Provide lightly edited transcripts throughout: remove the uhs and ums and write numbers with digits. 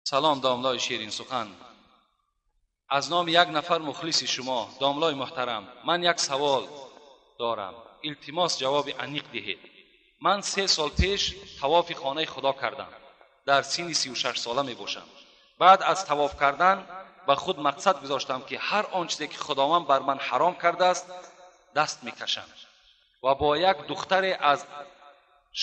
Салом, домлои ширинсухан. Аз номи як нафар мухлиси шумо, домлои муҳтарам, ман як савол дорам. Илтимос, ҷавоби аниқ диҳед. Ман 3 сол пеш тавофи хонаи Худо кардам. Дар синни 36 сола мебошам. Баъд аз тавоф кардан ба худ мақсад гузоштам, ки ҳар он чизе, ки Худованд бар ман ҳаром кардааст, даст мекашам. Ва бо як духтаре аз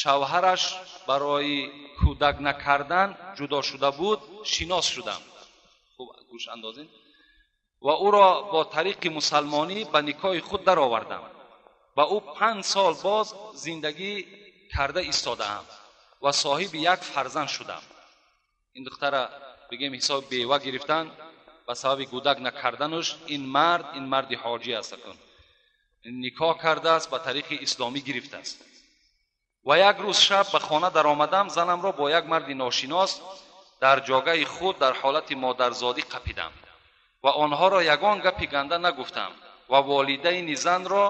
шавҳараш барои кӯдак накардан ҷудо шуда буд, шинос шудам. Хуб гӯш андозед. Ва ӯро бо тариқи мусалмонӣ ба никоҳи худ даровардам. Ба ӯ 5 сол боз зиндагӣ карда истодаам ва соҳиби як фарзанд шудам. Ин духтара, бигем, ҳисоби бева гирифтан ба сабаби кӯдак накардануш. Ин мард, ин марди ҳоҷӣ аст, акун никоҳ кардааст, ба тариқи исломӣ гирифтааст. Ва як рӯз шаб ба хона даромадам, занамро бо як марди ношинос дар ҷогаи худ дар ҳолати модарзодӣ қапидам ва онҳоро ягон гапи ганда нагуфтам. Ва волидайни занро,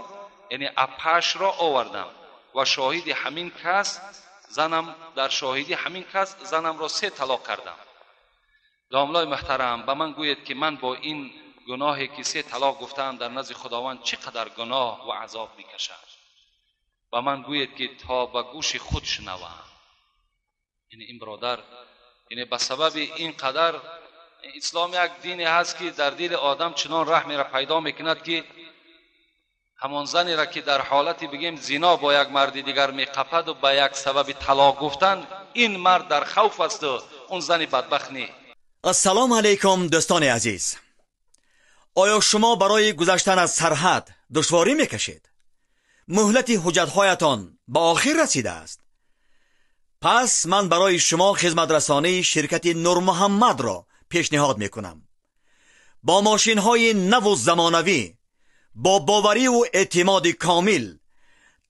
яъне апашро, овардам ва шоҳиди ҳамин кас занам, дар шоҳидӣ ҳамин кас занамро се талоқ кардам. Домлои муҳтарам, ба ман гӯед, ки ман бо ин гуноҳе, ки се талоқ гуфтаам, дар назди Худованд чӣ қадар гуноҳ ва азоб мекашам? Ба ман гӯед, ки то ба гӯши худ шунавам. Яъне ин бародар, яъне ба сабаби ин қадар, ислом як дине ҳаст, ки дар дили одам чунон раҳмеро пайдо мекунад, ки ҳамон занеро, ки дар ҳолати, бигем, зино бо як марди дигар меқападу ба як сабаби талоқ гуфтан ин мард дар хавф асту он зани бадбахт не. Ассалому алайкум, дӯстони азиз! Оё шумо барои гузаштан аз сарҳад душворӣ мекашед? Муҳлати ҳуҷҷатҳоятон ба охир расидааст? Пас ман барои шумо хизматрасонии ширкати Нурмуҳаммадро пешниҳод мекунам. Бо мошинҳои наву замонавӣ, бо бовариву эътимоди комил,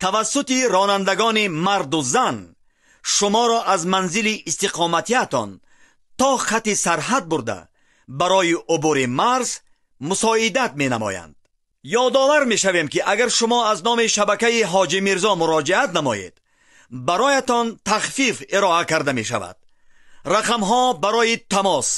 тавассути ронандагони марду зан шуморо аз манзили истиқоматиятон то хати сарҳад бурда, барои убури марз мусоидат менамоянд. Ёдовар мешавем, ки агар шумо аз номи шабакаи Ҳоҷи Мирзо муроҷиат намоед, бароятон тахфиф ироа карда мешавад. Рақамҳо барои тамос: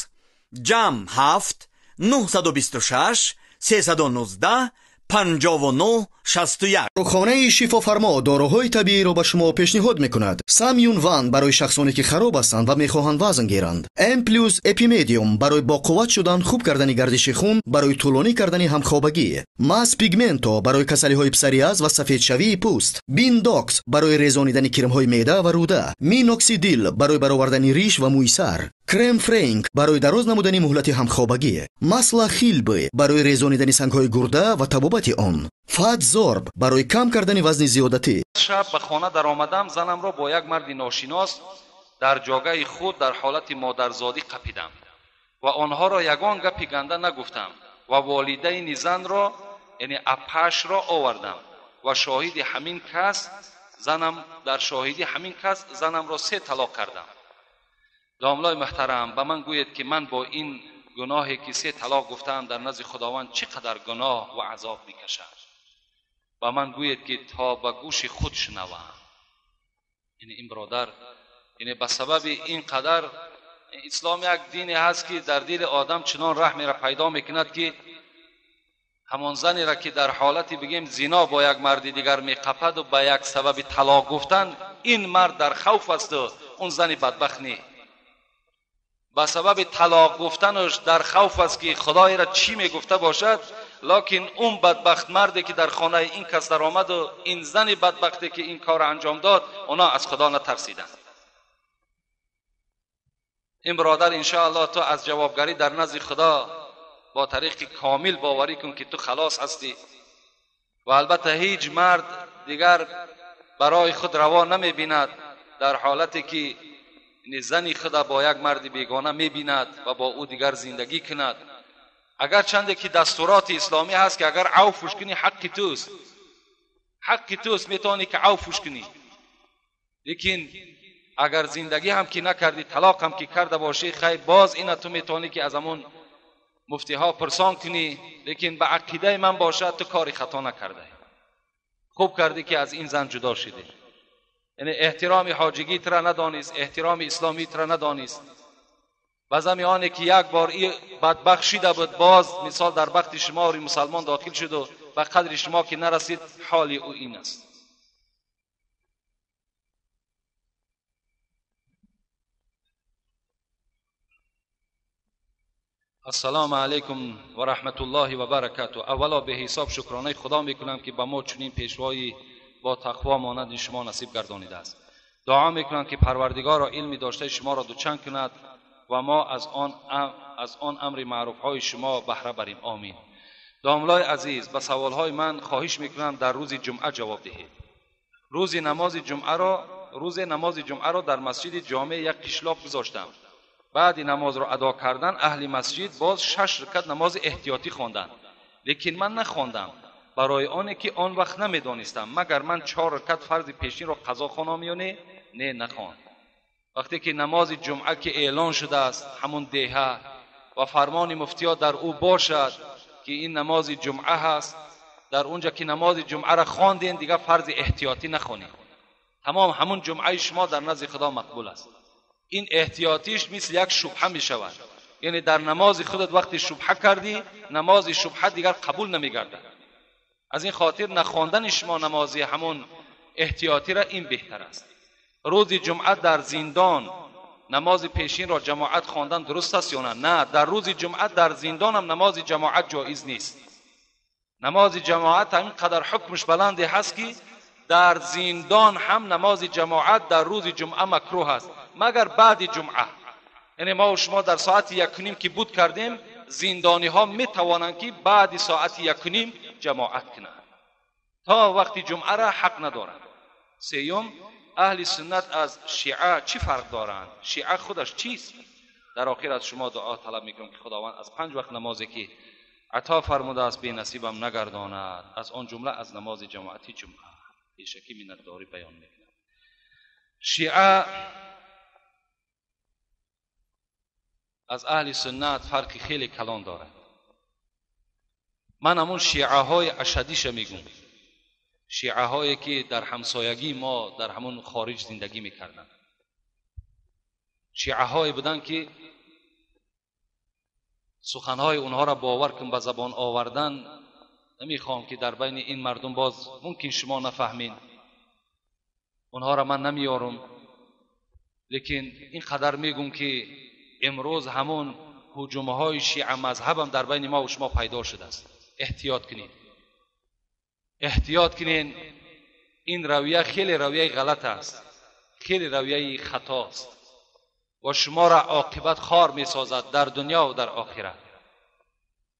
+7 926 319 59 61. Дорухонаи Шифофармо доруҳои табииро ба шумо пешниҳод мекунад. Самюн Ван барои шахсоне, ки хароб ҳастанд ва мехоҳанд вазн гиранд. М плюс Эпимедиум барои боқувват шудан, хуб кардани гардиши хун, барои тӯлонӣ кардани ҳамхобагӣ. Мас Пигменто барои касалиҳои псориаз ва сафедшавии пӯст. Биндокс барои резонидани кирмҳои меъда ва рӯда. Миноксидил барои баровардани риш ва мӯи сар. Крем Френк барои дароз намудани муҳлати ҳамхобагӣ. Масла Хилбы барои резонидани сангҳои гурда ва табобати он. Фатзорб барои кам кардани вазни зиёдатӣ. Шаб ба хона даромадам, занамро бо як марди ношинос дар ҷогаи худ дар ҳолати модарзодӣ қапидам ва онҳоро ягон гапи ганда нагуфтам. Ва волидайни занро, яъне апашро, овардам ва шоҳиди ҳамин кас занам, дар шоҳидӣ ҳамин кас занамро се талоқ кардам. Домлои муҳтарам, ба ман гӯед, ки ман бо ин гуноҳе, ки се талоқ гуфтаам, дар назди Худованд чӣ қадар гуноҳ ва азоб мекашам? Ба ман гӯед, ки то ба гӯши худ шунавам. Яъне ин бародар, яъне ба сабаби ин қадар, ислом як дине ҳаст, ки дар дили одам чунон раҳмеро пайдо мекунад, ки ҳамон занеро, ки дар ҳолати, бигем, зино бо як марди дигар меқападу ба як сабаби талоқ гуфтан ин мард дар хавф асту он зани бадбахт не. Ба сабаби талоқ гуфтанаш дар хавф аст, ки Худоеро чӣ мегуфта бошад. Лекин он бадбахт марде, ки дар хонаи ин кас даромаду ин зани бадбахте, ки ин корро анҷом дод, оно аз Худо натарсиданд. Ин бародар, иншоаллоҳ, ту аз ҷавобгарӣ дар назди Худо бо тариқи комил боварӣ кун, ки ту халос ҳастӣ. Ва албатта ҳеҷ мард дигар барои худ раво намебинад, дар ҳолате ки зани худа бо як марди бегона мебинад ва бо ӯ дигар зиндагӣ кунад. Агарчанде ки дастуроти исломӣ ҳаст, ки агар авфуш кунӣ, ҳаққи туст, ҳаққи туст, метавонӣ, ки авфуш кунӣ. Лекин агар зиндагӣ ҳам ки накардӣ, талоқ ҳам ки карда бошӣ, хай, боз ина ту метавонӣ, ки аз ҳамон муфтиҳо пурсон кунӣ. Лекин ба ақидаи ман бошад, ту кори хато накардаӣ, хуб кардӣ, ки аз ин зан ҷудо шудӣ. Яъне эҳтироми ҳоҷигӣ тура надонист, эҳтироми исломӣ тура надонист. به آنه که یک بار ای بدبخت شده بود، باز مثال در بخت شما و مسلمان داخل شد و به قدر شما که نرسید، حال او این است. السلام علیکم و رحمت الله و برکاته. اولا به حساب شکرانه خدا میکنم که به ما چنین پیشوایی با تقوا مانند شما نصیب گردانیده است. دعا میکنم که پروردگار را علم داشته شما را دوچند کند و ما از آن امر معروف های شما بهره بریم. آمین. داملای عزیز، به سوال های من خواهش میکنم در روز جمعه جواب دهید. روز نماز جمعه را در مسجد جامع یک قشلاق گذاشتم. بعد نماز را ادا کردن اهل مسجد باز 6 رکعت نماز احتیاطی خواندند، لیکن من نخواندم برای آنه که آن وقت نمیدانستم مگر من 4 رکعت فرض پیشین را قضا خوانم یا نه. نه، نخواند. وقتی که نماز جمعه که اعلان شده است همون دهه و فرمان مفتیا در او باشد که این نماز جمعه هست، در اونجا که نماز جمعه را خواندین دیگه فرض احتیاطی نخوانید، تمام همون جمعه شما در نزد خدا مقبول است. این احتیاطیش مثل یک شبهه می شود، یعنی در نماز خودت وقتی شبهه کردی نماز شبهه دیگر قبول نمی گردد. از این خاطر نخواندن شما نماز همون احتیاطی را این بهتر است. روز جمعه در زندان نماز پیشین را جماعت خواندن درست است یا نه؟ نه، در روز جمعه در زندان هم نماز جماعت جایز نیست. نماز جماعت همین قدر حکمش بلندی هست که در زندان هم نماز جماعت در روز جمعه مکروه است، مگر بعد جمعه. یعنی ما و شما در ساعت 1:30 که بود کردیم، زندانی ها می توانند که بعد ساعت 1:30 جماعت کنند، تا وقتی جمعه را حق ندارند. سیوم، اهل سنت از شیعه چی فرق دارند؟ شیعه خودش چیست؟ در آخر از شما دعا طلب میکنم که خداوند از 5 وقت نمازی که عطا فرموده است بی نصیبم نگرداند، از آن جمله از نماز جماعتی جمعه. پیشکی منتداری بیان میکنم. شیعه از اهل سنت فرق خیلی کلان دارد. من همون شیعه های اشدیش میگم، شیعه هایی که در همسایگی ما در همون خارج زندگی میکردن، شیعه هایی بودن که سخنهای اونها را باور کن به زبان آوردن نمیخوام که در بین این مردم باز ممکن شما نفهمین، اونها را من نمیارم، لیکن این قدر میگم که امروز همون هجومه های شیعه مذهبم در بین ما و شما پیدا شده است. احتیاط کنید، احتیاط کنین. این رویه خیلی رویه غلط است، خیلی رویه خطاست و شما را عاقبت خار می سازد در دنیا و در آخرت.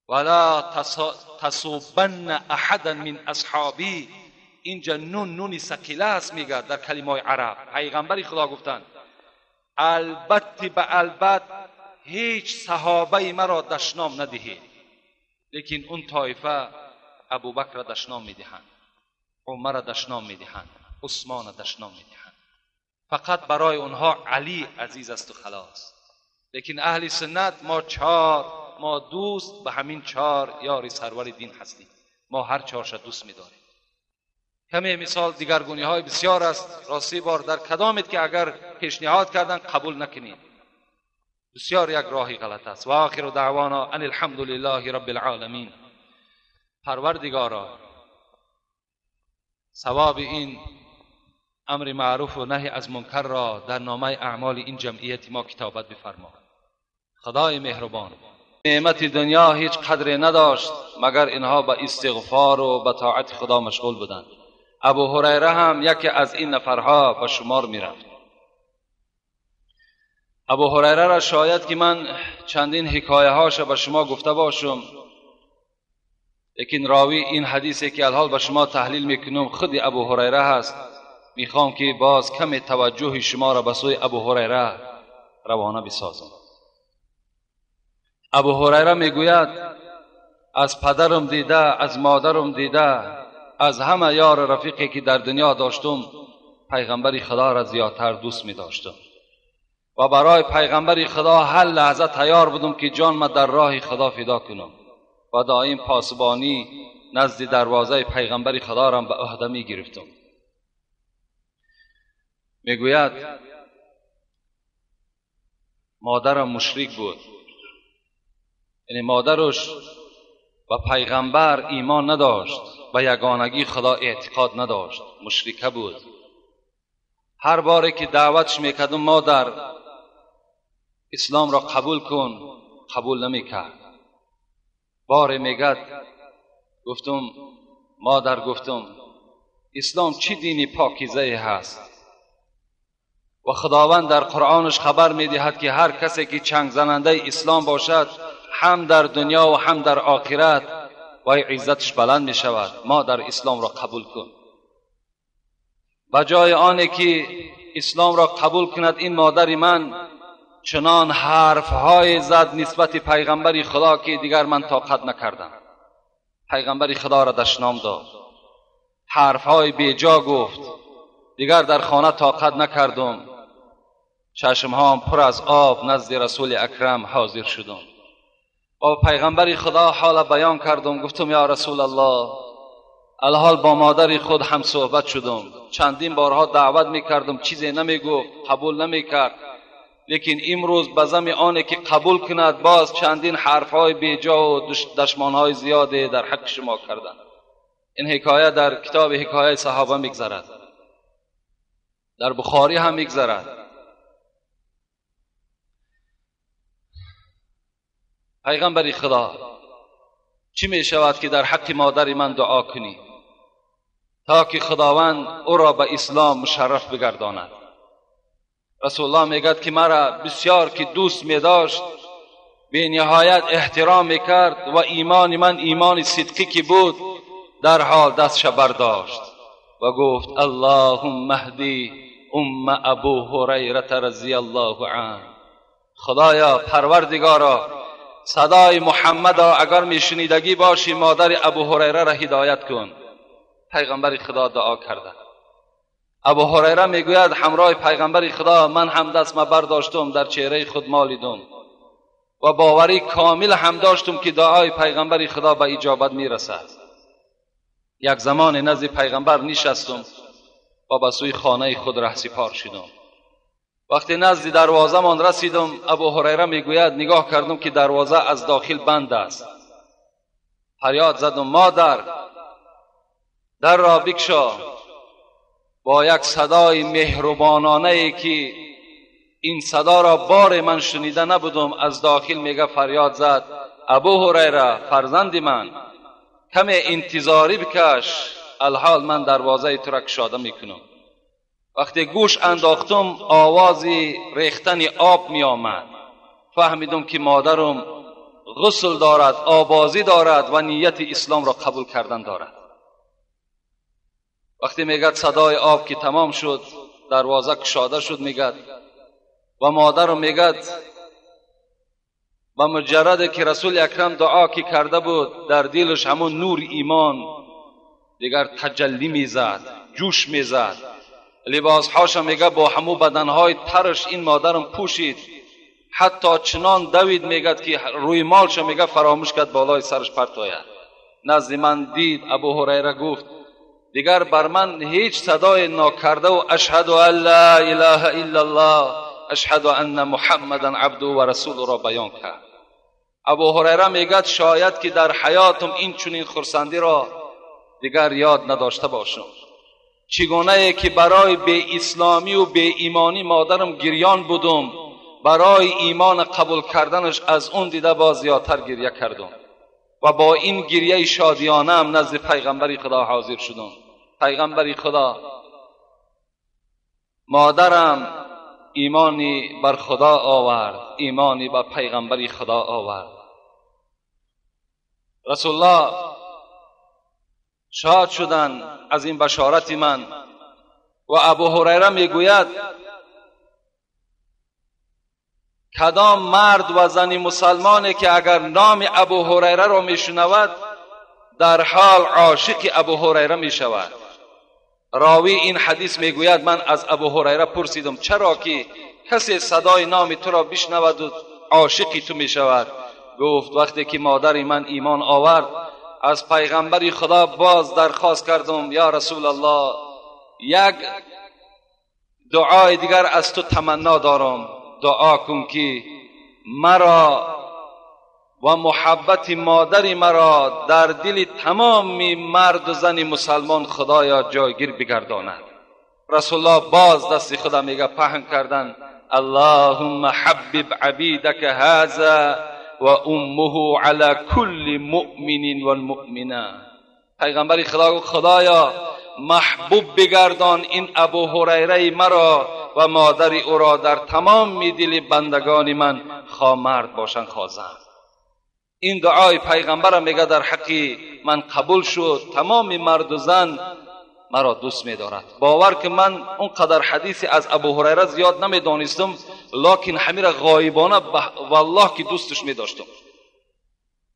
ولا تسبن احدا من اصحابی، اینجا نون نون ثقیله است میگه در کلمه عرب. پیغمبر خدا گفتند البته به البته هیچ صحابه مرا دشنام ندهید، لیکن اون طایفه ابوبکر را دشنام میدهند، عمر را دشنام میدهند، عثمان را دشنام میدهند. فقط برای اونها علی عزیز است و خلاص. لیکن اهل سنت ما چهار، ما دوست به همین 4 یار سرور دین هستیم، ما هر 4 دوست میداریم. کمی مثال دیگرگونی های بسیار است. راستی بار در کدامت که اگر پیشنهاد کردن قبول نکنید، بسیار یک راهی غلط است. و آخر دعوانا ان الحمد لله رب العالمین. پروردگارا ثواب این امر معروف و نهی از منکر را در نامه اعمال این جمعیت ما کتابت بفرما. خدای مهربان، نعمت دنیا هیچ قدری نداشت مگر اینها به استغفار و به طاعت خدا مشغول بودند. ابو هریره هم یکی از این نفرها به شمار میرفت. ابو هریره را شاید که من چندین حکایه هاش به شما گفته باشم، لیکن راوی این حدیثی که الحال به شما تحلیل میکنم خود ابو هریره هست. میخوام که باز کم توجه شما را به سوی ابو هریره روانه بسازم. ابو هریره میگوید از پدرم دیده، از مادرم دیده، از همه یار رفیقی که در دنیا داشتم پیغمبر خدا را زیادتر دوست می داشتم و برای پیغمبر خدا هر لحظه تیار بودم که جان ما در راه خدا فدا کنم و دائم پاسبانی نزد دروازه پیغمبر خدا را به عهده می گرفتم. میگوید مادرم مشرک بود، یعنی مادرش و پیغمبر ایمان نداشت و یگانگی خدا اعتقاد نداشت، مشرکه بود. هر باری که دعوتش میکردم مادر اسلام را قبول کن، قبول نمیکرد. باره میگد گفتم مادر، گفتم اسلام چی دینی پاکیزه هست و خداوند در قرآنش خبر میدهد که هر کسی که چنگ زننده اسلام باشد هم در دنیا و هم در آخرت و عزتش بلند می شود. مادر اسلام را قبول کن. بجای آنه که اسلام را قبول کند این مادر من چنان حرفهای زد نسبت پیغمبر خدا که دیگر من طاقت نکردم. پیغمبر خدا را دشنام داد، حرفهای بیجا گفت، دیگر در خانه طاقت نکردم. چشمهام پر از آب نزد رسول اکرم حاضر شدم. با پیغمبر خدا حال بیان کردم، گفتم یا رسول الله، الحال با مادر خود هم صحبت شدم، چندین بارها دعوت میکردم، چیزی نمیگفت، قبول نمیکرد، لیکن امروز به زم آنه که قبول کند باز چندین حرفهای بیجا و دشمانهای زیاده در حق شما کردند. این حکایه در کتاب حکایه صحابه میگذرد، در بخاری هم میگذرد. پیغمبر خدا چی می شود که در حق مادر من دعا کنی تا که خداوند او را به اسلام مشرف بگرداند؟ رسول الله میگد که مرا بسیار که دوست می داشت، به نهایت احترام میکرد و ایمان من ایمان صدقی که بود در حال دستش برداشت و گفت اللهم اهدی ام ابو هریره رضی الله عنه. خدایا پروردگارا، صدای محمد را اگر میشنیدگی باشی مادر ابو هریره را هدایت کن. پیغمبر خدا دعا کرده. ابو هریره میگوید همراه پیغمبر خدا من هم دست ما برداشتم، در چهره خود مالیدم و باوری کامل هم داشتم که دعای پیغمبر خدا به اجابت میرسد. یک زمان نزد پیغمبر نشستم و به سوی خانه خود رهسپار شدم. وقتی نزد دروازه مان رسیدم، ابو هریره میگوید نگاه کردم که دروازه از داخل بند است. فریاد زدم مادر، در را بکشا. با یک صدای مهربانانه ای که این صدا را بار من شنیده نبودم از داخل میگه فریاد زد ابو هریره فرزند من، کم انتظاری بکش، الحال من دروازه تو را کشاده میکنم. وقتی گوش انداختم آواز ریختن آب می آمد. فهمیدم که مادرم غسل دارد، آبازی دارد و نیت اسلام را قبول کردن دارد. وقتی میگد صدای آب که تمام شد، دروازه کشاده شد میگد و مادرم میگد و مجرد که رسول اکرم دعا که کرده بود در دلش همون نور ایمان دیگر تجلی میزد، جوش میزد. لباسهاش میگه با همو بدنهای ترش این مادرم پوشید، حتی چنان دوید میگد که روی مالش میگه فراموش کرد بالای سرش پرت آید. نزد من دید ابو هریره گفت دیگر بر من هیچ صدای ناکرده و اشهد ان لا اله الا الله اشهد ان محمدا عبده و رسوله را بیان کرد. ابو هریره میگد شاید که در حیاتم این چنین خرسندی را دیگر یاد نداشته باشم. چگونه که برای بی اسلامی و بی ایمانی مادرم گریان بودم، برای ایمان قبول کردنش از اون دیده باز زیادتر گریه کردم و با این گریه شادیانه هم نزد پیغمبر خدا حاضر شدم. پیغمبر خدا، مادرم ایمانی بر خدا آورد، ایمانی بر پیغمبر خدا آورد. رسول الله شاد شدن از این بشارت من و ابو هریره میگوید کدام مرد و زن مسلمانی که اگر نام ابو هریره را میشنود در حال عاشق ابو هریره میشود. راوی این حدیث میگوید من از ابو هریره پرسیدم چرا که کسی صدای نام تو را بشنود و عاشق تو میشود؟ گفت وقتی که مادر من ایمان آورد از پیغمبر خدا باز درخواست کردم یا رسول الله یک دعای دیگر از تو تمنا دارم. دعا کن که مرا و محبت مادر مرا در دل تمام مرد و زن مسلمان خدایا جایگیر بگرداند. رسول الله باز دست خدا میگه پهن کردن اللهم حبب عبیدک هذا و امه علی کل مؤمن والمؤمنه. پیغمبر خدا گفت خدایا محبوب بگردان این ابو هریره مرا و مادر او را در تمام دل بندگان من، خواه مرد باشند خواه زن. این دعای پیغمبرم میگه در حقی من قبول شد، تمام مرد و زن مرا دوست میدارد. باور که من اونقدر حدیثی از ابو هریره زیاد نمیدانستم، لکن همین غایبانه والله که دوستش میداشتم.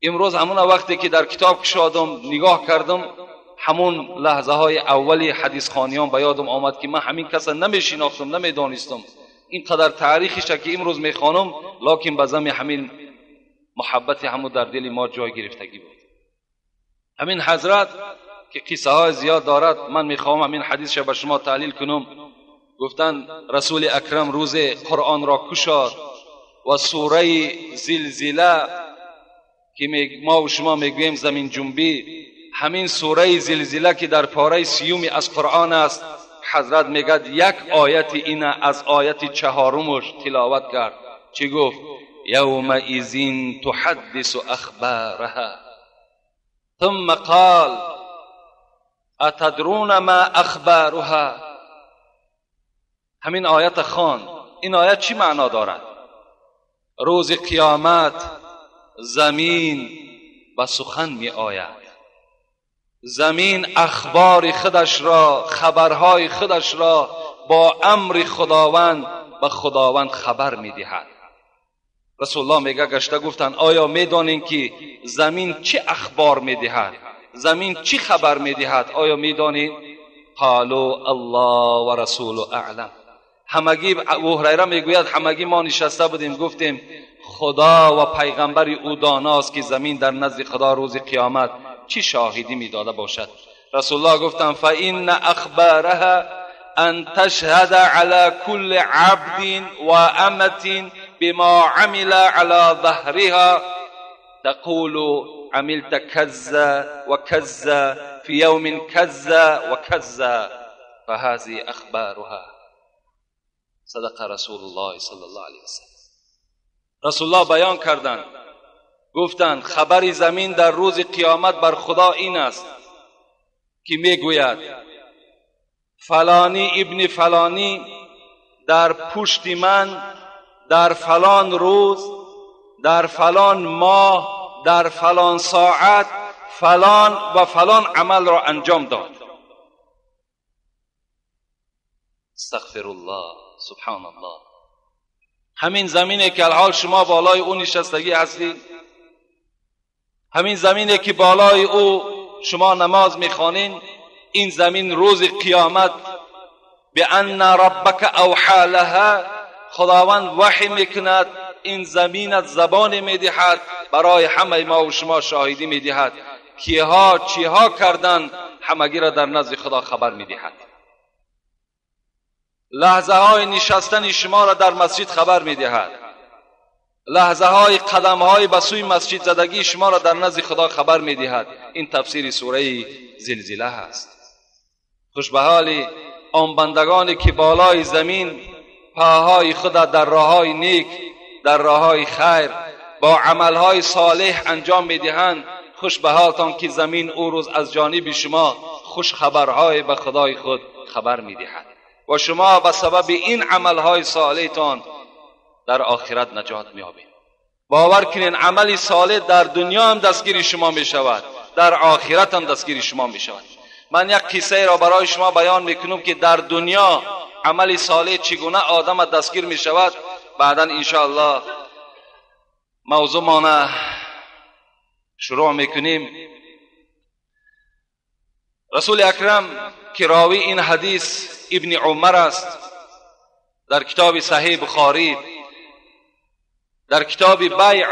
امروز همون وقتی که در کتاب کشادم نگاه کردم، همون لحظه های اولی حدیث خوانیان به یادم آمد که من همین کس نمیشناختم، نمیدانستم. اینقدر تاریخش که امروز میخوانم، لکن به زمین همین محبت همون در دل ما جای گرفتگی بود. همین حضرت که قصه های زیاد دارد، من میخوام همین حدیث را به شما تحلیل کنم. گفتن رسول اکرم روز قرآن را کشاد و سوره زلزله که ما و شما میگوییم زمین جنبی، همین سوره زلزله که در پاره سیومی از قرآن است، حضرت میگد یک آیت این از آیت چهارمش تلاوت کرد. چی گفت؟ یومئذ تحدث اخبارها ثم قال اتدرون ما اخبارها. همین آیت خواند. این آیت چی معنا دارد؟ روز قیامت زمین به سخن می آید، زمین اخبار خودش را، خبرهای خودش را با امر خداوند به خداوند خبر می دهد. رسول الله میگه گشته گفتن آیا میدانین که زمین چه اخبار می دهد؟ زمین چی خبر می دهد؟ آیا میدانین؟ قالوا الله و رسول اعلم. همگی ابو هریره میگوید همگی ما نشسته بودیم گفتیم خدا و پیغمبر او داناست که زمین در نزد خدا روز قیامت چی شاهدی میداده باشد. رسول الله گفتند فان اخبارها ان تشهد على كل عبد و امة بما عمل على ظهرها تقول عملت كذا وكذا في يوم كذا وكذا فهذه اخبارها. صدق رسول الله صلی الله علیه وسلم. رسول الله بیان کردند، گفتند خبر زمین در روز قیامت بر خدا این است که میگوید فلانی ابن فلانی در پشت من در فلان روز در فلان ماه در فلان ساعت فلان و فلان عمل را انجام داد. استغفر الله، سبحان الله. همین زمینه که الحال شما بالای او نشستگی هستید، همین زمینه که بالای او شما نماز میخوانین، این زمین روز قیامت بأن ربک اوحى لها، خداوند وحی میکند، این زمین از زبان میدهد برای همه ما و شما شاهدی میدهد کیها چیها کردن، همگی را در نزد خدا خبر میدهد. لحظه های نشستن شما را در مسجد خبر میدهد، لحظه های قدم های به سوی مسجد زدگی شما را در نزد خدا خبر میدهد. این تفسیر سوره زلزله است. خوش به حال آن بندگانی که بالای زمین پاهای خود در راههای نیک، در راههای خیر با عملهای صالح انجام میدهند. خوش به حالتان که زمین او روز از جانب شما خوش خبرهای به خدای خود خبر میدهد و شما به سبب این عملهای صالحتان در آخرت نجات میابید. باور کنین عمل صالح در دنیا هم دستگیر شما میشود، در آخرت هم دستگیر شما میشود. من یک قصه را برای شما بیان میکنم که در دنیا عمل صالح چگونه آدم دستگیر میشود. بعدا انشاءالله موضوع مانه شروع میکنیم. رسول اکرم که راوی این حدیث ابن عمر است، در کتاب صحیح بخاری در کتاب بیع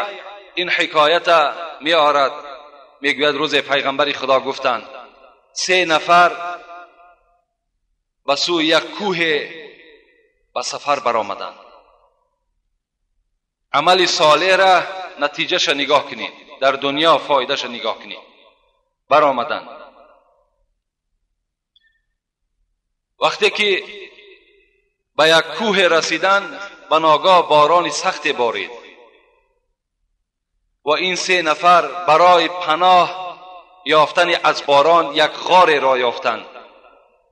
این حکایت می آرد. میگوید روز پیغمبر خدا گفتند 3 نفر به سوی یک کوه به سفر برآمدند. عمل صالح را نتیجهش نگاه کنید، در دنیا فایدهش نگاه کنید. برآمدند. وقتی که به یک کوه رسیدن، به ناگاه باران سخت بارید و این سه نفر برای پناه یافتن از باران یک غار را یافتند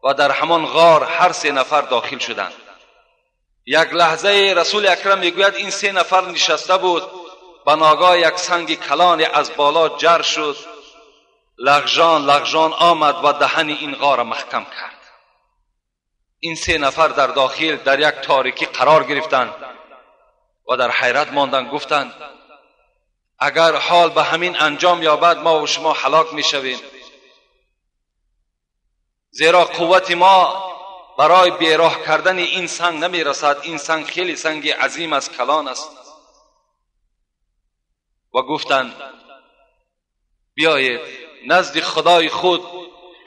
و در همان غار هر سه نفر داخل شدند. یک لحظه رسول اکرم میگوید این سه نفر نشسته بود، به ناگاه یک سنگ کلان از بالا جر شد، لغژان لغژان آمد و دهن این غار محکم کرد. این سه نفر در داخل در یک تاریکی قرار گرفتند و در حیرت ماندند. گفتند اگر حال به همین انجام یابد ما و شما هلاک میشویم، زیرا قوت ما برای بیراه کردن این سنگ نمیرسد. این سنگ خیلی سنگ عظیم است، کلان است. و گفتند بیایید نزد خدای خود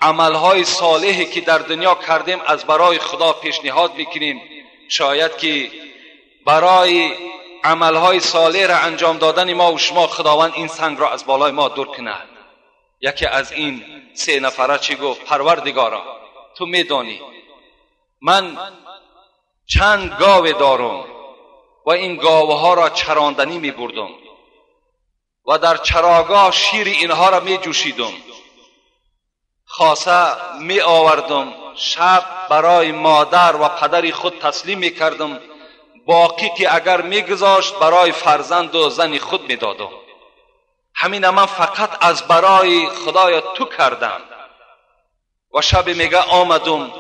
عملهای صالحی که در دنیا کردیم از برای خدا پیشنهاد میکنیم، شاید که برای عملهای صالح را انجام دادن ما و شما خداوند این سنگ را از بالای ما دور کند. یکی از این سه نفره چی گفت؟ پروردگارا، تو میدانی من چند گاو دارم و این گاوها را چراندنی میبردم و در چراگاه شیر اینها را می جوشیدم، خاصه می آوردم، شب برای مادر و پدر خود تسلیم می کردم، باقی که اگر می گذاشت برای فرزند و زن خود می دادم. همین من فقط از برای خدای تو کردم. و شب میگه آمدم،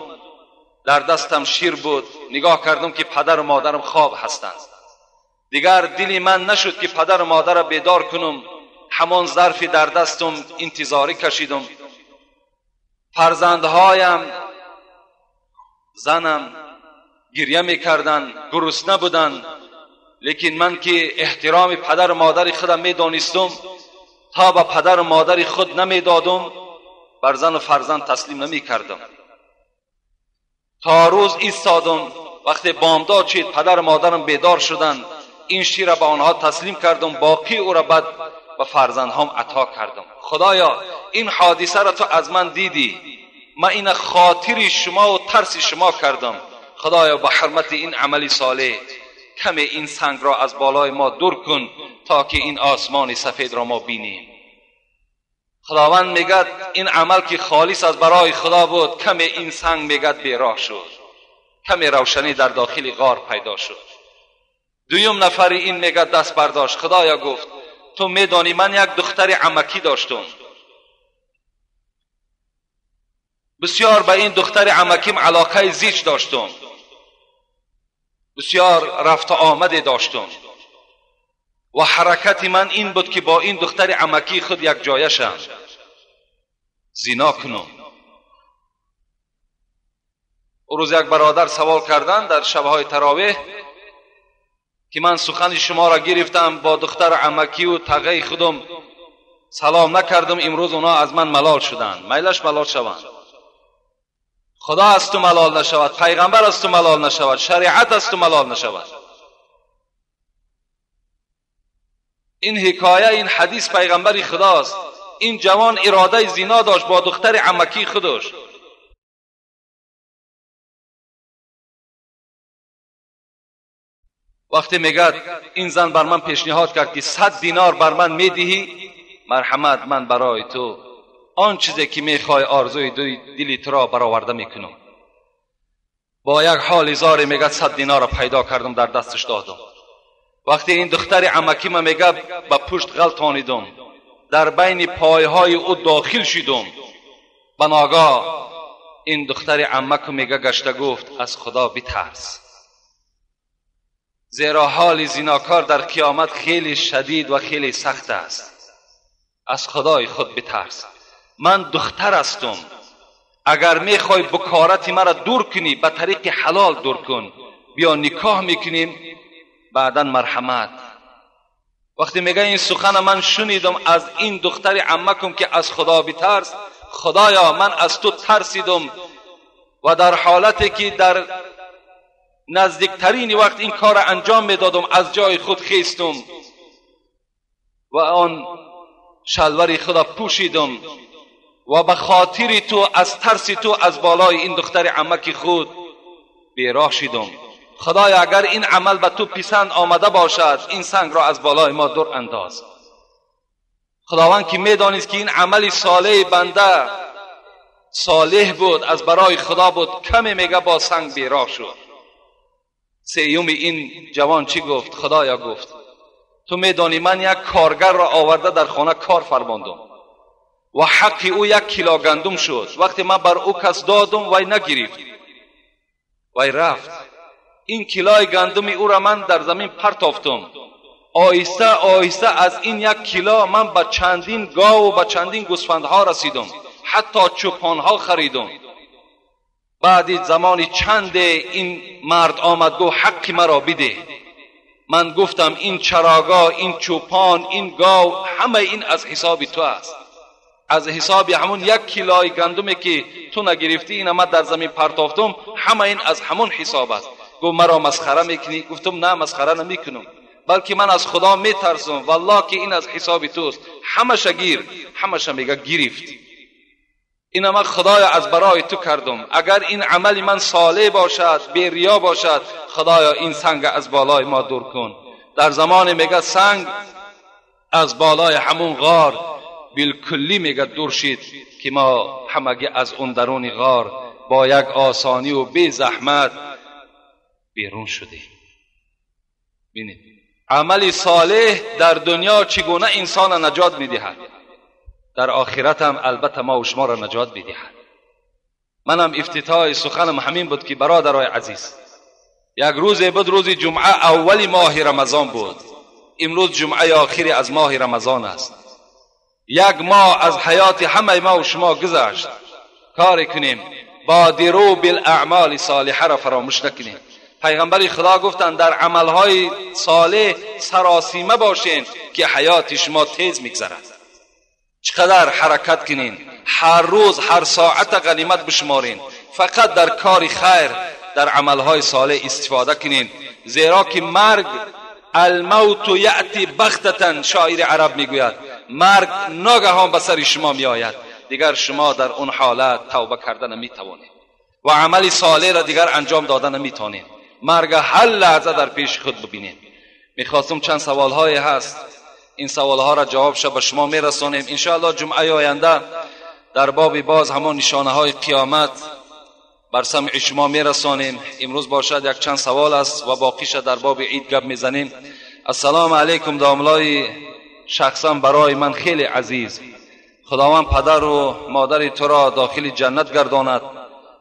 در دستم شیر بود، نگاه کردم که پدر و مادرم خواب هستند. دیگر دلی من نشد که پدر و مادر را بیدار کنم، همان ظرفی در دستم انتظاری کشیدم. فرزندهایم، زنم گریه میکردند، گرسنه بودند، لیکن من که احترام پدر و مادر خودم میدانستم، تا به پدر و مادر خود نمیدادم بر زن و فرزند تسلیم نمیکردم. تا روز ایستادم، وقتی بامداد شد پدر و مادرم بیدار شدند، این شیر را به آنها تسلیم کردم، باقی او را بعد به فرزندهام عطا کردم. خدایا این حادثه را تو از من دیدی، من این خاطر شما و ترس شما کردم. خدایا به حرمت این عمل صالح کم این سنگ را از بالای ما دور کن تا که این آسمان سفید را ما بینیم. خداوند میگد این عمل که خالص از برای خدا بود، کم این سنگ میگد بیراه شد، کم روشنی در داخل غار پیدا شد. دویم نفری این میگد دست برداشت. خدایا گفت تو میدانی من یک دختر عمکی داشتم، بسیار به این دختر عمکیم علاقه زیچ داشتم، بسیار رفت آمد داشتم و حرکت من این بود که با این دختر عمکی خود یک جایه شم، زنا کنم. او روز یک برادر سوال کردن در شبهای تراویح که من سخن شما را گرفتم، با دختر عمکی و تغی خودم سلام نکردم، امروز اونا از من ملال شدند. میلش ملال شوند، خدا از تو ملال نشود، پیغمبر از تو ملال نشود، شریعت از تو ملال نشود. این حکایه، این حدیث پیغمبر خداست. این جوان اراده زنا داشت با دختر عمکی خودش. وقتی میگد این زن بر من پیشنهاد کرد که 100 دینار بر من میدهی، مرحمت من برای تو آن چیزی که میخوای آرزوی دلی تو را برآورده میکنم. با یک حال زار میگد 100 دینار را پیدا کردم، در دستش دادم. وقتی این دختر عمکی من میگه به پشت غلطانیدم، در بین پایهای او داخل شدم. به ناگاه این دختر عمک میگه گشته گفت از خدا بترس، زیرا حال زیناکار در قیامت خیلی شدید و خیلی سخت است. از خدای خود بترس. من دختر هستم، اگر میخوای بکارت مرا دور کنی به طریق حلال دور کن، بیا نکاح میکنیم بعدا مرحمت. وقتی میگه این سخن من شنیدم از این دختر عمکم که از خدا بترس، خدایا من از تو ترسیدم و در حالتی که در نزدیکترین وقت این کار انجام میدادم، از جای خود خیستم و آن شلوار خدا پوشیدم و به خاطر تو، از ترس تو، از بالای این دختر عمک خود بیراه شدم. خدایا اگر این عمل به تو پسند آمده باشد، این سنگ را از بالای ما دور انداز. خداوند که میدانست که این عمل صالح بنده صالح بود، از برای خدا بود، کمی میگه با سنگ بیراه شد. سیوم این جوان چی گفت؟ خدایا گفت تو میدانی من یک کارگر را آورده در خانه کار فرماندم و حق او 1 کیلو گندم شد. وقتی من بر او کس دادم وی نگرفت، وی رفت. این کیلوی گندم او را من در زمین پرتافتم. آهسته آهسته از این 1 کیلو من به چندین گاو و به چندین گوسفندها رسیدم، حتی چوپانها خریدم. بعد زمانی چند این مرد آمد گفت حق مرا بده. من گفتم این چراگاه، این چوپان، این گاو، همه این از حساب تو است، از حساب همون 1 کیلوی گندمی که تو نگرفتی، این من در زمین پرتافتم، همه این از همون حساب است. گفت مرا مسخره میکنی؟ گفتم نه مسخره نمیکنم، بلکه من از خدا میترسم، والله که این از حساب توست. همش گیر، همش میگه گرفت. این من خدایا از برای تو کردم، اگر این عمل من صالح باشد، بی ریا باشد، خدایا این سنگ از بالای ما دور کن. در زمان میگه سنگ از بالای همون غار بالکلی میگه دور شد که ما همگی از اون درون غار با یک آسانی و بی زحمت بیرون شدیم. ببینید عمل صالح در دنیا چگونه انسان نجات میدهد، در آخرت هم البته ما و شما را نجات میدهد. منم افتتاح سخنم همین بود که برادرای عزیز، یک روز بود، روز جمعه اول ماه رمضان بود. امروز جمعه آخری از ماه رمضان است. یک ماه از حیات همه ما و شما گذشت. کار کنیم، بادروا بالاعمال صالحه را فراموش نکنیم. پیغمبر خدا گفتند در عملهای صالح سراسیمه باشین که حیات شما تیز میگذرد. چقدر حرکت کنین، هر روز هر ساعت غنیمت بشمارین، فقط در کار خیر، در عملهای صالح استفاده کنین، زیرا که مرگ، الموت یأتی بغتة، شاعر عرب میگوید مرگ ناگهان به سر شما میآید، دیگر شما در اون حالت توبه کردن نمیتوانید و عمل صالح را دیگر انجام دادن نمیتوانید. مرگ هر لحظه در پیش خود ببینید. میخواستم چند سوالهای هست، این سوالها را جواب شد به شما میرسانیم انشاءالله. جمعه آینده در باب باز همان نشانه های قیامت بر سمع شما میرسانیم. امروز باشد یک چند سوال است و باقیش در باب عید گپ میزنیم. السلام علیکم داملای شخصا برای من خیلی عزیز، خداوند پدر و مادر تو را داخل جنت گرداند.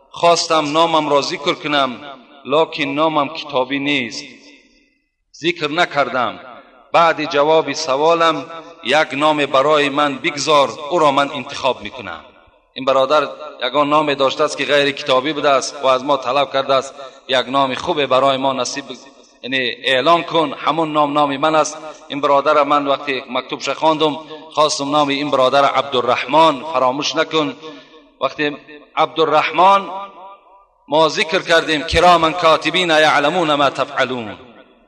خواستم نامم را ذکر کنم، لکن نامم کتابی نیست، ذکر نکردم. بعد جواب سوالم یک نام برای من بگذار، او را من انتخاب میکنم. این برادر یگان نام داشته است که غیر کتابی بوده است و از ما طلب کرده است یک نام خوب برای ما نصیب، یعنی اعلان کن، همون نام نام من است. این برادر من وقتی مکتوبش خواندم خواستم نام این برادر عبدالرحمن فراموش نکن. وقتی عبدالرحمن ما ذکر کردیم کرامن کاتبین یعلمون ما تفعلون،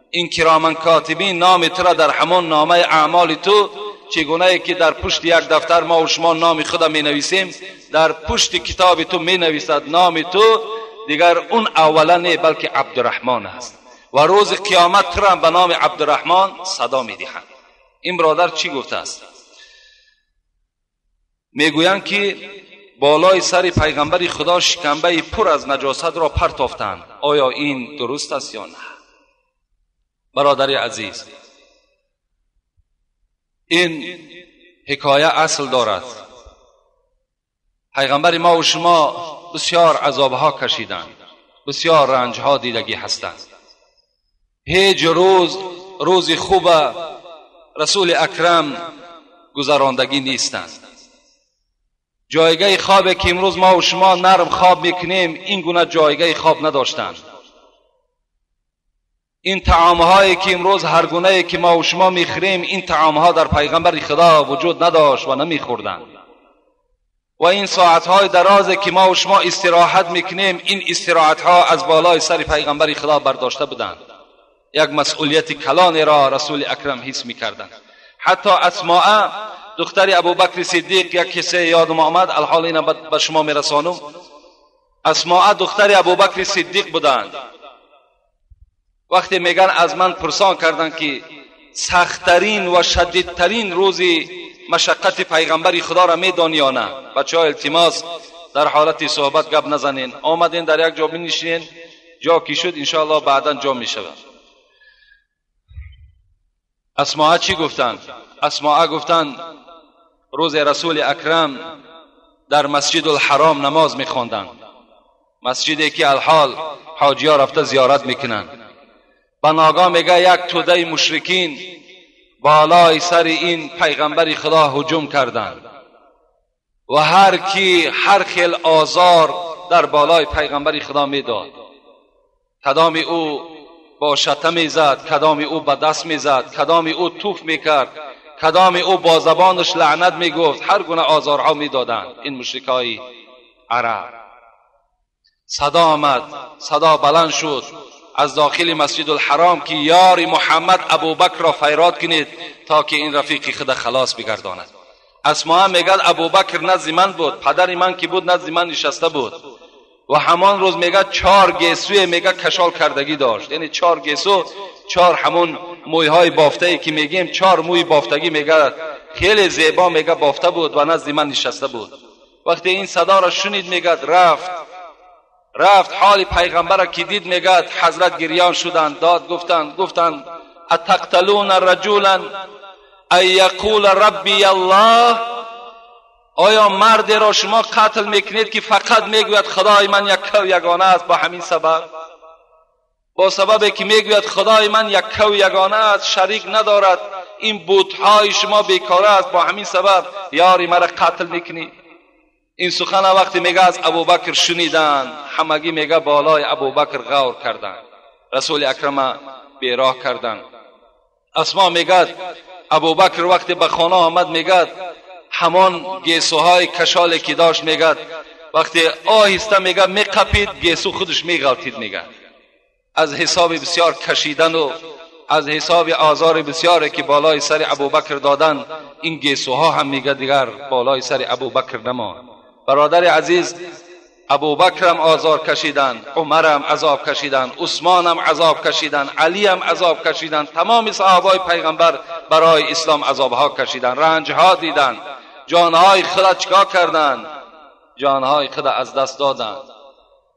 این کرامن کاتبین نام تو را در همان نامه اعمال تو، چگونه که در پشت یک دفتر ما و شما نام خود می نویسیم، در پشت کتاب تو می نویسد نام تو، دیگر اون اولا نه بلکه عبدالرحمن است و روز قیامت تو را به نام عبدالرحمن صدا می دهند. این برادر چی گفته است؟ میگویند که بالای سر پیغمبر خدا شکمبه پر از نجاست را پرتافتند، آیا این درست است یا نه؟ برادر عزیز، این حکایه اصل دارد. پیغمبر ما و شما بسیار عذابها کشیدند، بسیار رنجها دیدگی هستند. هیچ روز روز خوب رسول اکرم گذراندگی نیستند. جایگاه خواب که امروز ما و شما نرم خواب میکنیم، این گونه جایگاه خواب نداشتند. این طعامهایی که امروز هر گونه که ما و شما میخوریم، این طعامها در پیغمبر خدا وجود نداشت و نمیخوردند. و این ساعتهای درازی که ما و شما استراحت میکنیم، این استراحتها از بالای سر پیغمبر خدا برداشته بودند. یک مسئولیت کلانی را رسول اکرم حس میکردند. حتی اسماء دختر ابوبکر صدیق، یک قصه یادم آمد، الحال اینا به شما میرسانم. اسماء دختر ابوبکر صدیق بودند. وقتی میگن از من پرسان کردند که سختترین و شدیدترین روزی مشقت پیغمبر خدا را میدانی یا نه؟ بچه ها التماس، در حالت صحبت گپ نزنین. آمدین در یک جا بنشینین، جا کی شد انشاءالله بعدا جا میشود. اسماء چی گفتند؟ اسماء گفتند روز رسول اکرم در مسجد الحرام نماز میخواندند، مسجدی که الحال حاجی ها رفته زیارت میکنند. به ناگاه میگه یک توده مشرکین بالای سر این پیغمبر خدا هجوم کردند و هر کی هر خیل آزار در بالای پیغمبر خدا میداد. کدام او با شته میزد، کدام او به دست میزد، کدام او توف میکرد، کدام او با زبانش لعنت میگفت. هر گونه آزارها میدادند این مشرکای عرب. صدا آمد، صدا بلند شد از داخل مسجد الحرام که یار محمد ابوبکر را فیراد کنید تا که این رفیق خود خلاص بگرداند. اسماء میگد ابوبکر نزد من بود، پدر من که بود نزد من نشسته بود و همان روز میگه 4 گیسوی میگه کشال کردگی داشت. یعنی 4 گیسو، 4 همون مویهای بافته ای که میگیم، 4 موی بافتگی میگه خیلی زیبا میگه بافته بود و نزد من نشسته بود. وقتی این صدا را شنید میگه رفت حال پیغمبر را که دید میگه حضرت گریان شدند، داد گفتند، گفتند اتقتلون رجولا ان یقول ربی الله؟ آیا مرد را شما قتل میکنید که فقط میگوید خدای من یک و یگانه است؟ با همین سبب، با سبب که میگوید خدای من یک و یگانه است، شریک ندارد، این بتهای شما بیکاره است، با همین سبب یاری مرا قتل میکنید؟ این سخن وقتی میگه از ابوبکر شنیدن، همگی میگه بالای ابوبکر غور کردن، رسول اکرم بیراه کردن. اسما میگه ابوبکر وقتی به خانه آمد میگه همان گیسوهای کشالی که داشت میگه وقتی آهسته میگه میقپید گیسو خودش میغلطید. میگه از حساب بسیار کشیدن و از حساب آزار بسیاری که بالای سر ابوبکر دادن، این گیسوها هم میگه دیگر بالای سر ابوبکر نماند. برادر عزیز، ابوبکر هم آزار کشیدن، عمر هم عذاب کشیدن، عثمان هم عذاب کشیدن، علی هم عذاب کشیدن، تمام صحابای پیغمبر برای اسلام عذابها کشیدن، رنجها دیدن، جانهای خود چیکار کردن؟ جانهای خود از دست دادن.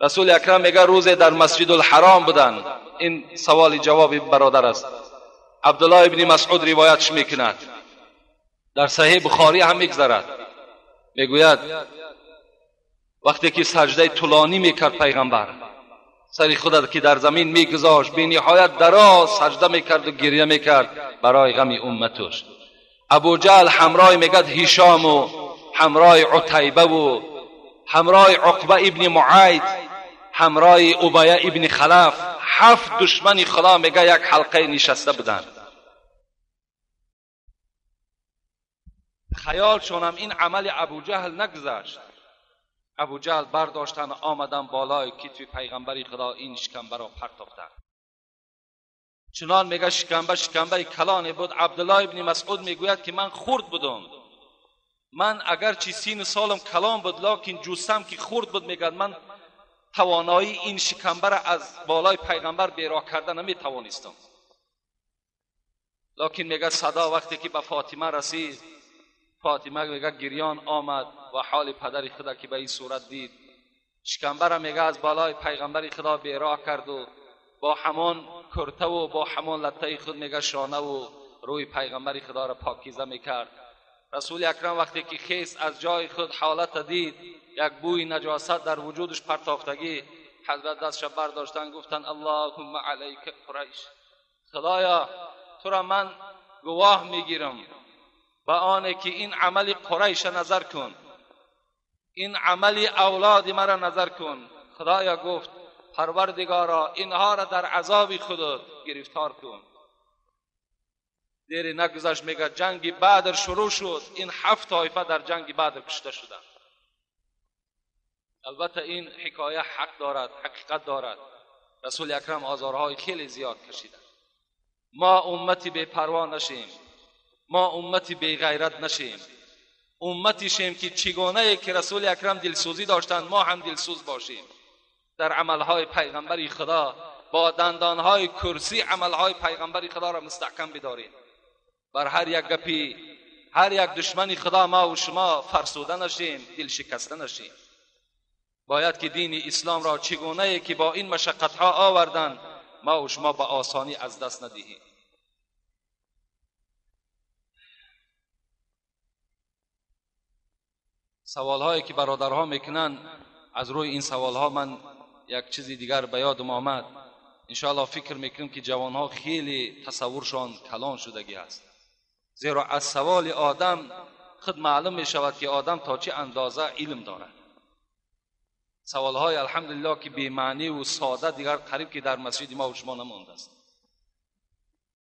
رسول اکرم میگه روز در مسجد الحرام بودن. این سوال جواب برادر است. عبدالله ابن مسعود روایتش میکند، در صحیح بخاری هم میگذرد. میگوید وقتی که سجده طولانی میکرد پیغمبر، سر خود که در زمین میگذاشت، بی نهایت دراز سجده میکرد و گریه میکرد برای غم امتش. ابو جهل همراه میگد هشام و همراه عتیبه و همراه عقبه ابن معید، همراه ابیه ابن خلف، 7 دشمن خدا میگه یک حلقه نشسته بودند. خیالشون این عمل ابو جهل نگذشت. ابو جهل برداشتن آمدن بالای کتف پیغمبر خدا، این شکمبه را پرتافتن. چنان میگه شکمبه کلانی بود. عبدالله ابن مسعود میگوید که من خرد بودم، من اگرچه سین سالم کلان بود لکن جسم که خرد بود، میگه من توانایی این شکمبه را از بالای پیغمبر بیراه کردن نمیتوانستم. لکن میگه صدا وقتی که به فاطمه رسید، فاطمه میگه گریان آمد و حال پدر خدا که به این صورت دید، شکمبه را میگه از بالای پیغمبر خدا بیراه کرد و با همان کرته و با همان لطه خود میگه شانه و روی پیغمبر خدا را پاکیزه میکرد. رسول اکرم وقتی که خیست از جای خود حالت دید، یک بوی نجاست در وجودش پرتافتگی، حضرت دستش برداشتن گفتن اللهم علیک قریش، خدایا تو را من گواه میگیرم به آنه که این عمل قریش نظر کن، این عمل اولاد مرا نظر کن. خدایا گفت پروردگارا اینها را در عذاب خودت گرفتار کن. دیری نگذشت میگه جنگ بدر شروع شد، این 7 طایفه در جنگ بدر کشته شدند. Албатта ин ҳикоя ҳақ дорад, ҳақиқат дорад. Расули акрам озорҳои хеле зиёд кашиданд. Мо уммати бепарво нашем, мо уммати беғайрат нашем, уммати шем ки чигонае ки расули акрам дилсӯзӣ доштанд, мо ҳам дилсӯз бошем. Дар амалҳои пайғамбари худо бо дандонҳои курсӣ амалҳои пайғамбари худоро мустаҳкам бидорем. Бар ҳар як гапи ҳар як душмани худо мо ва шумо фарсуда нашем, дилшикаста нашем. Бояд ки дини исломро чигонае ки бо ин машаққатҳо оварданд, мо ва шумо ба осонӣ аз даст надиҳем. Саволҳое ки бародарҳо мекунанд, аз рӯи ин саволҳо ман як чизи дигар ба ёдам омад. Иншоаллоҳ фикр мекунем ки ҷавонҳо хеле тасаввуршон калон шудагӣ аст. Зеро аз саволи одам худ маълум мешавад ки одам то чӣ андоза илм дорад. Саволҳои алҳамдулиллоҳ ки бемаънӣ ва сода дигар қариб ки дар масҷиди мо ва шумо намондааст.